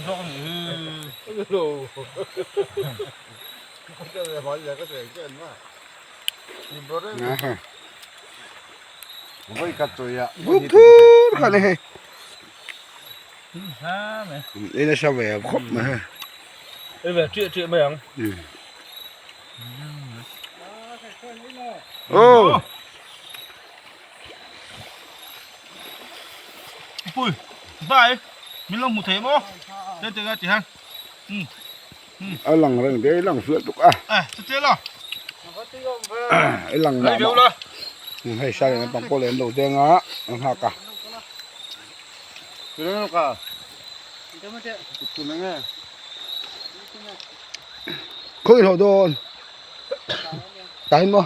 zawk a nih hi. Buk thur kha ni hei. Ei nasa ve khawp mai hei. Ei ve chiah chiah mai ang. Oh. Pui, bye. Min lo hmu thei maw? Te te nga ti han. A lang reng te lang fiah tuk a. Eh, che che la. Ei lang mah mah. Hei sai ang pang pawh leh an lo deng a, an nghak a. Khawi hlawh dawn. Tah hin maw?